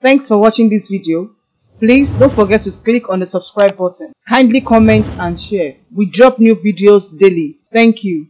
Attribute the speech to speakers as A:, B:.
A: Thanks for watching this video. Please don't forget to click on the subscribe button. Kindly comment and share. We drop new videos daily. Thank you.